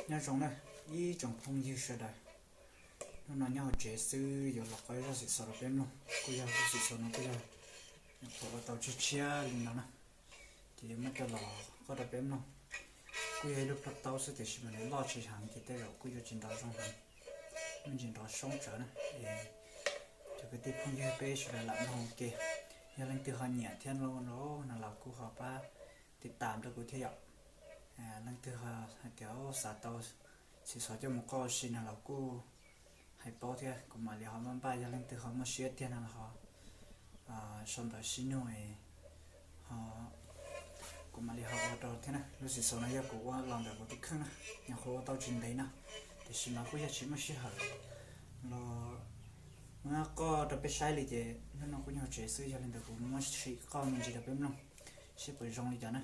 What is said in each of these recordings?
Nyob zoo na ib tsoom phooj ywg sawv daws, hnub no nyob hauv tsev xwb yuav los qhov zaj xwm xaus rau peb mloog. Kuj yog zaj xwm xaus no kuj yog nyuam qhuav ua tau tshiab tshiab li no na, ces yuav muab coj los qhov rau peb mloog. Kuj yog ib lub plhaub taub xwb tiam sis mas nws loj tsis heev ces tej zaum kuj yuav tsis nrov zoo heev, me ntsis nrov soob tsawv na. Cov kwv tij phooj ywg peb sawv daws lam mloog ua ke, yog leej twg ho nyiam thiab no los kuj ho pab tiv tam rau kuv thiab yom. Leej twg hais tias xav tau xwm xaus coj mus qoj si no los kuj hais paub thiab, kuv mam li ho npaj npaj. Yog leej twg ho muaj siab tiag no los ho sau ntawv sib nug, ho kuv mam li ho ua rau thiab na. Lub xwm xaus no yog kuv ua los ntawm kuv tus kheej na, nyuam qhuav ua tau tsis ntev no, tiam sis mas kuj yog tsis muaj sij hawm los muab qoj rau peb saib li ces hnub no kuj nyob hauv tsev xwb, yog li ntawd kuv muab sim qoj me ntsis rau peb mloog seb puas zoo li cas na.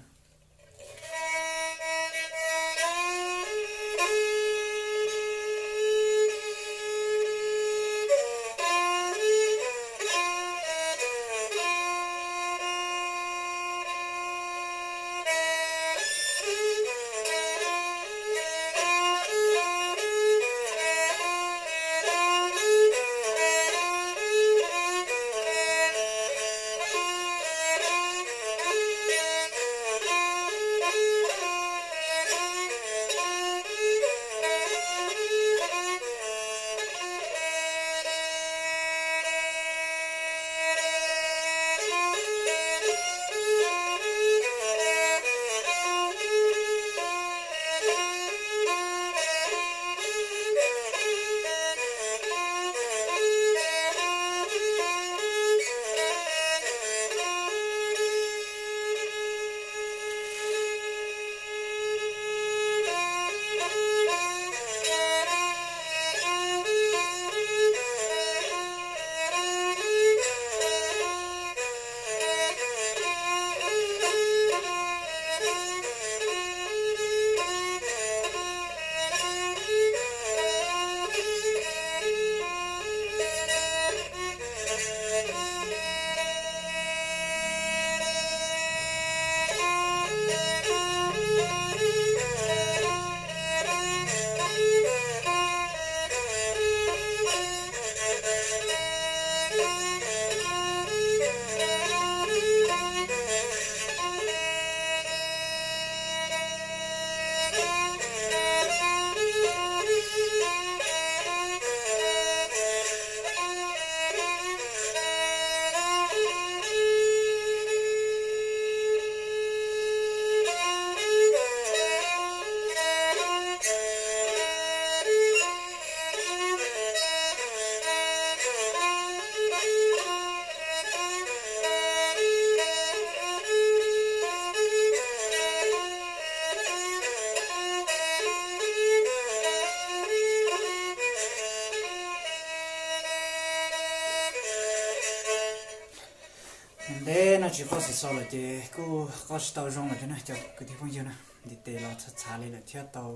Ntev no tsis qoj xwm xaus lawm ces kuj qoj tsis tau zoo lawm thiab na cov kwv tij phooj ywg na. Ntiv tes los txhav txhav li lawm thiab, tau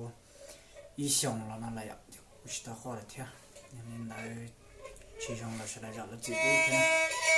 ib xyoos los no lawm yom, kuv tsis tau qoj lawm thiab. Yog li ntawd tsis zoo los sawv daws zam lub txim pub thiab.